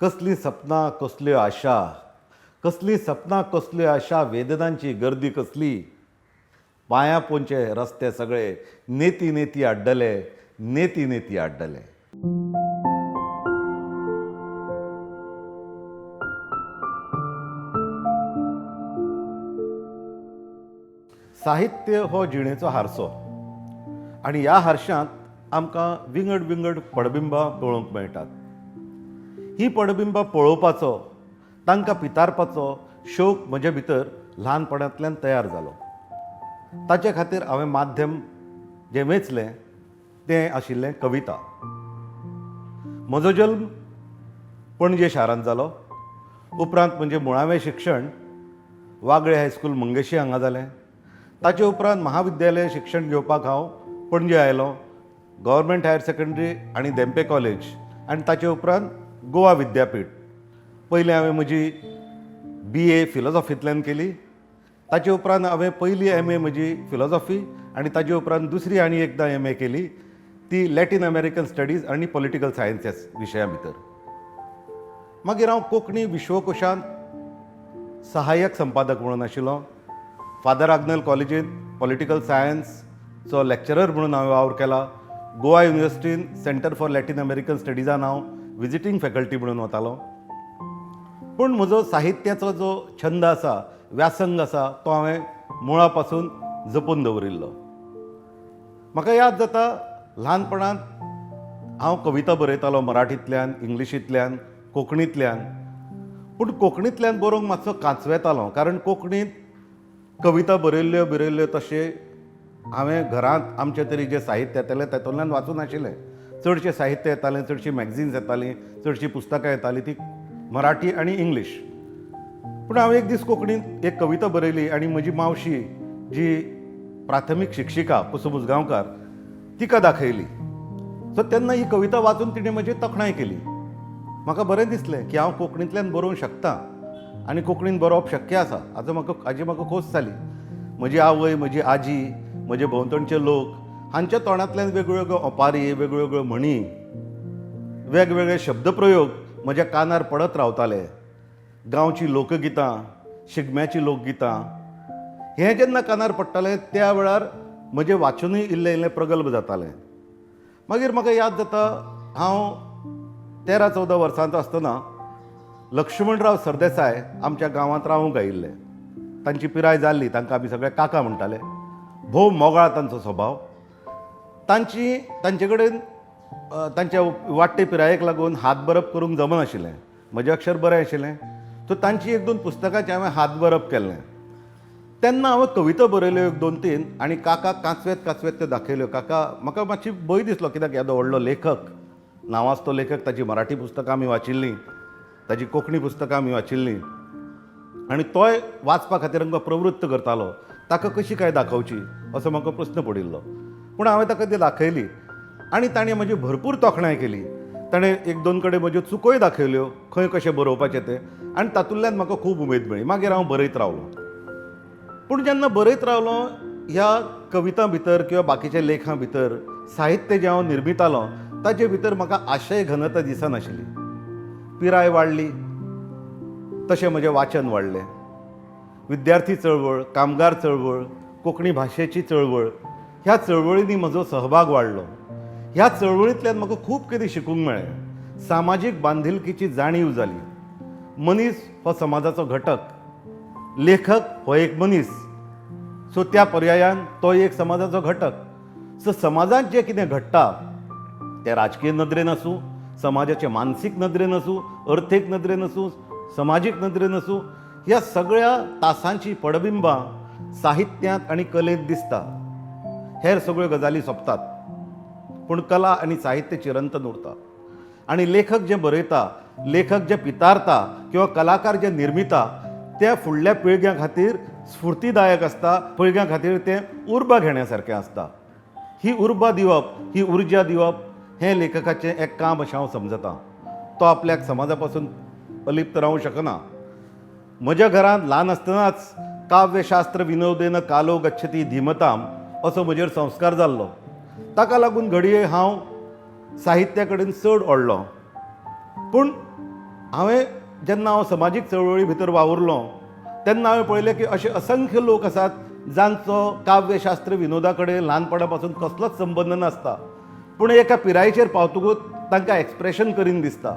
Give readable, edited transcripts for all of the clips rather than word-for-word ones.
कसलीं सपनां कसल्यो आशा, कसलीं सपनां कसल्यो आशा, वेदनांची गर्दी कसली, पांयां पोंदचे रस्ते सगळे नेती नेती आड्डले, नेती नेती आड्डले. साहित्य हो जिणेचो हारसो आनी ह्या हारशांत आमकां विंगड विंगड पडबिंबां पळोवंक मेळटात. हीं पडबिंबां पळोवपाचो, तांकां पितारपाचो शोक म्हजे भितर ल्हानपणांतल्यान तयार जालो. ताचे खातीर हांवें माध्यम जें वेंचलें तें आशिल्लें कविता. म्हजो जल्म पणजे शारांत जालो. उपरांत म्हजें मुळावें शिक्षण वागळे हायस्कूल मंगेशी हांगा जालें. ताचे उपरांत महाविद्यालय शिक्षण घेवपाक हांव पणजे आयलो. गव्हर्मेंट हायर सेकंडरी आनी धेंपे कॉलेज आनी ताचे उपरांत गोवा विद्यापीठ. पयलीं हांवें म्हजी बी ए फिलॉजॉफींतल्यान केली. ताचे उपरांत हांवें पयली एम ए म्हजी फिलॉजॉफी आनी ताचे उपरांत दुसरी आनी एकदां एम ए केली ती लॅटीन अमेरिकन स्टडीज आनी पॉलिटिकल सायन्सीस विशया भितर. मागीर हांव कोंकणी विश्वकोशांत सहाय्यक संपादक म्हणून आशिल्लो. फादर आग्नेल कॉलेजींत पॉलिटिकल सायन्सचो लॅक्चरर म्हणून हांवें वावर केला. गोवा युनिवर्सिटीन सेंटर फॉर लॅटीन अमेरिकन स्टडीजान हांव विजिटींग फॅकल्टी म्हणून वतालो. पूण म्हजो साहित्याचो जो छंद आसा, व्यासंग आसा, तो हांवें मुळा पासून जपून दवरिल्लो. म्हाका याद जाता, ल्हानपणांत हांव कविता बरयतालो मराठींतल्यान, इंग्लिशींतल्यान, कोंकणींतल्यान. पूण कोंकणींतल्यान बरोवंक मातसो कांचवेतालो, कारण कोंकणींत कविता बरयल्ल्यो बरयल्ल्यो तशें हांवें घरांत आमचे तरी जें साहित्य येतालें तातूंतल्यान वाचूंक नाशिल्लें. चडशें साहित्य येतालें, चडशीं मॅगझिन्स येतालीं, चडशीं पुस्तकां येतालीं ती मराठी आनी इंग्लीश. पूण हांवें एक दीस कोंकणींत एक कविता बरयली आनी म्हजी मावशी जी प्राथमीक शिक्षिका कुसुम उजगांवकार तिका दाखयली. सो तेन्ना ही कविता वाचून तिणें म्हजी तोखणाय केली. म्हाका बरें दिसलें की हांव कोंकणींतल्यान बरोवंक शकता आनी कोंकणीन बरोवप शक्य आसा. हाजो म्हाका हाजी म्हाका खोस जाली. म्हजी आवय, म्हजी आजी, म्हजे भोंवतणचे लोक हांच्या तोंडांतल्यान वेगळ्यो ओपारी, वेगळ्यो वेगळ्यो म्हणी, वेगवेगळे शब्दप्रयोग म्हज्या कानार पडत रावताले. गांवची लोकगितां, शिगम्याचीं लोकगितां हें जेन्ना कानार पडटालें त्या वेळार म्हजें वाचनूय इल्लें इल्लें प्रगल्भ जातालें. मागीर म्हाका याद जाता, हांव 13-14 वर्सांचो आसतना लक्ष्मणराव सरदेसाय आमच्या गांवांत रावूंक आयिल्ले. तांची पिराय जाल्ली, तांकां आमी सगळे काका म्हणटाले. भोव मोगाळ तांचो स्वभाव. तांची तांचे कडेन तांच्या वाडटे पिरायेक लागून हात बरप करूंक जमनाशिल्लें. म्हजें अक्षर बरें आशिल्लें, सो तांची एक दोन पुस्तकांचें हांवें हात बरप केल्लें. तेन्ना हांवें कविता बरयल्यो एक दोन तीन आनी काका कांचवेत कांचवेत त्यो दाखयल्यो. काका म्हाका मातशी भंय दिसलो, कित्याक येदो व्हडलो लेखक, नांवाजतो लेखक, ताची मराठी पुस्तकां आमी वाचिल्लीं, ताची कोंकणी पुस्तकां आमी वाचिल्लीं आनी तोय वाचपा खातीर आमकां प्रवृत्त करतालो, ताका कशी काय दाखोवची असो म्हाका प्रस्न पडिल्लो. पूण हांवें ताका ती दाखयली आनी ताणें म्हजी भरपूर तोखणाय केली. ताणें एक दोन कडेन म्हज्यो चुकोय दाखयल्यो, खंय कशें बरोवपाचें तें, आनी तातूंतल्यान म्हाका खूब उमेद मेळ्ळी. मागीर हांव बरयत रावलो. पूण जेन्ना बरयत रावलो, ह्या कवितां भितर किंवा बाकीच्या लेखां भितर साहित्य जें हांव निर्मितालो ताचे भितर म्हाका आशय घनता दिसनाशिल्ली. पिराय वाडली तशें म्हजें वाचन वाडलें. विद्यार्थी चळवळ, कामगार चळवळ, कोंकणी भाशेची चळवळ, ह्या चळवळींनी म्हजो सहभाग वाडलो. ह्या चळवळींतल्यान म्हाका खूब कितें शिकूंक मेळ्ळें. सामाजीक बांधिलकीची जाणीव जाली. मनीस हो समाजाचो घटक, लेखक हो एक मनीस, सो त्या पर्यायान तो एक समाजाचो घटक. सो समाजांत जें कितें घडटा तें राजकीय नदरेन आसूं, समाजाचे मानसीक नदरेन आसूं, अर्थीक नदरेन आसूं, समाजीक नदरेन आसूं, ह्या सगळ्या तासांची पडबिंबां साहित्यांत आनी कलेंत दिसता. हेर सगळ्यो गजाली सोंपतात, पूण कला आनी साहित्य चिरंतन उरता. आनी लेखक जें बरयता, लेखक जें पितारता किंवा कलाकार जें निर्मिता तें फुडल्या पिळग्यां खातीर स्फुर्तीदायक आसता. पिळग्यां खातीर तें उर्बा घेण्या सारकें आसता. ही उर्बा दिवप, ही उर्जा दिवप हें लेखकाचें एक काम अशें हांव समजतां. तो आपल्याक समाजा पासून अलिप्त रावूंक शकना. म्हज्या घरांत ल्हान आसतनाच काव्यशास्त्र विनोदेन कालो गच्छती धीमताम असो म्हजेर संस्कार जाल्लो. ताका लागून घडये हांव साहित्या कडेन चड ओडलो. पूण हांवें जेन्ना हांव समाजीक चळवळी भितर वावुरलो तेन्ना हांवें पळयलें की अशे असंख्य लोक आसात जांचो काव्यशास्त्र विनोदा कडेन ल्हानपणा पासून कसलोच संबंद नासता, पूण एका पिरायेचेर पावतकूच तांकां एक्सप्रेशन करीन दिसता,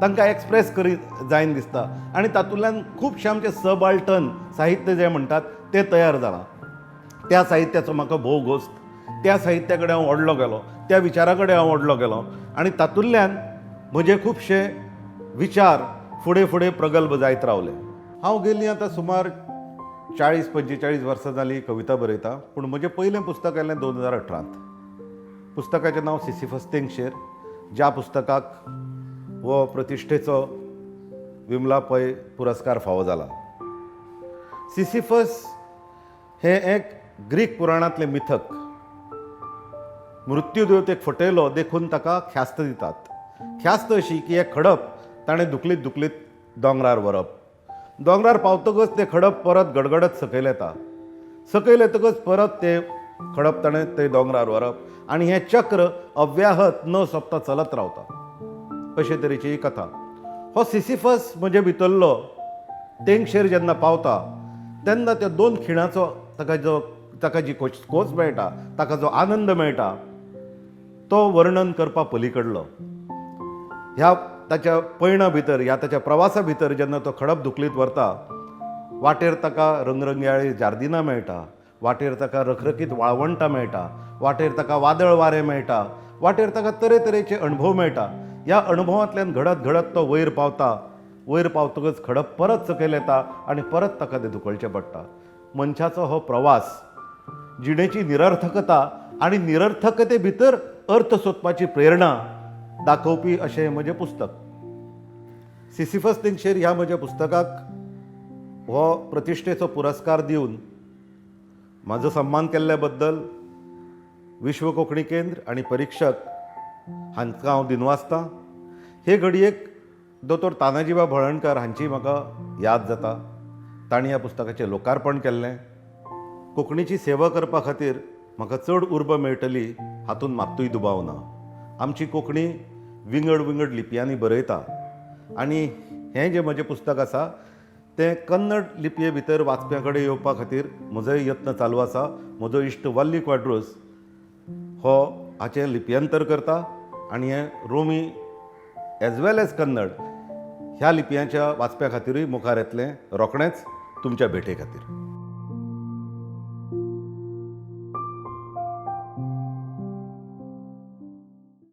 तांकां एक्सप्रेस करी जायन दिसता आनी तातूंतल्यान खुबशें आमचें सबआल्टर्न साहित्य जें म्हणटात तें तयार जालां. त्या साहित्याचो म्हाका भोव घोस्त, त्या साहित्या कडेन हांव ओडलो गेलो, त्या विचारा कडेन हांव ओडलो गेलो आनी तातूंतल्यान म्हजे खुबशे विचार फुडें फुडें प्रगल्भ जायत रावले. हांव गेलीं आतां सुमार 40-45 वर्सां जालीं कविता बरयता, पूण म्हजें पयलें पुस्तक आयलें 2018त. पुस्तकाचें नांव सिसिफस तेंगशेर, ज्या पुस्तकाक हो प्रतिश्ठेचो विमला पै पुरस्कार फावो जाला. सिसिफस हें एक ग्रीक पुराणांतलें मिथक. मृत्युदेवतेक फटयलो देखून ताका ख्यास्त दितात. ख्यास्त अशी की एक खडप ताणें धुकलीत धुकलीत दोंगरार व्हरप. दोंगरार पावतकच तें खडप परत गडगडत सकयल येता. सकयल येतकच परत तें खडप ताणें थंय दोंगरार व्हरप आनी हें चक्र अव्याहत न सोंपता चलत रावता. अशे तरेची ही कथा. हो सिसिफस म्हजे भितरलो तेंगशेर जेन्ना पावता तेन्ना त्या दोन खिणाचो ताका जी खोस मेळटा, ताका जो आनंद मेळटा तो वर्णन करपा पलीकडलो. ह्या ताच्या पयणा भितर, ह्या ताच्या प्रवासा भितर जेन्ना तो खडप धुकलीत व्हरता, वाटेर ताका रंगरंगयाळी जार्दिनां मेळटा, वाटेर ताका रखरखीत वाळवंटां मेळटा, वाटेर ताका वादळ वारें मेळटा, वाटेर ताका तरेतरेचे अणभव मेळटा. ह्या अणभवांतल्यान घडत घडत तो वयर पावता. वयर पावतकच खडप परत सकयल येता आनी परत ताका तें धुकलचें पडटा. मनशाचो हो प्रवास, जिणेची निरर्थकता आनी निरर्थकते भितर अर्थ सोदपाची प्रेरणा दाखोवपी अशें म्हजें पुस्तक. सिसिफस तेंगशेर ह्या म्हज्या पुस्तकाक हो प्रतिश्ठेचो पुरस्कार दिवन म्हाजो सन्मान केल्ल्या बद्दल विश्व कोंकणी केंद्र आनी परिक्षक हांकां हांव दिनवासतां. हे घडयेक दोतोर तानाजीबाब हळर्णकार हांची म्हाका याद जाता. तांणी ह्या पुस्तकाचें लोकार्पण केल्लें. कोंकणीची सेवा करपा खातीर म्हाका चड उर्बा मेळटली हातूंत मात्तूय दुबाव ना. आमची कोंकणी विंगड विंगड लिपयांनी बरयता आनी हें जें म्हजें पुस्तक आसा तें कन्नड लिपये भितर वाचप्यां कडेन येवपा खातीर म्हजोय यत्न चालू आसा. म्हजो इश्ट वल्ली क्वाड्रोस हो हाचें लिप्यांतर करता आनी हें रोमी एज वेल एज कन्नड ह्या लिपयांच्या वाचप्या खातिरूय मुखार येतलें रोखडेंच तुमच्या भेटे खातीर.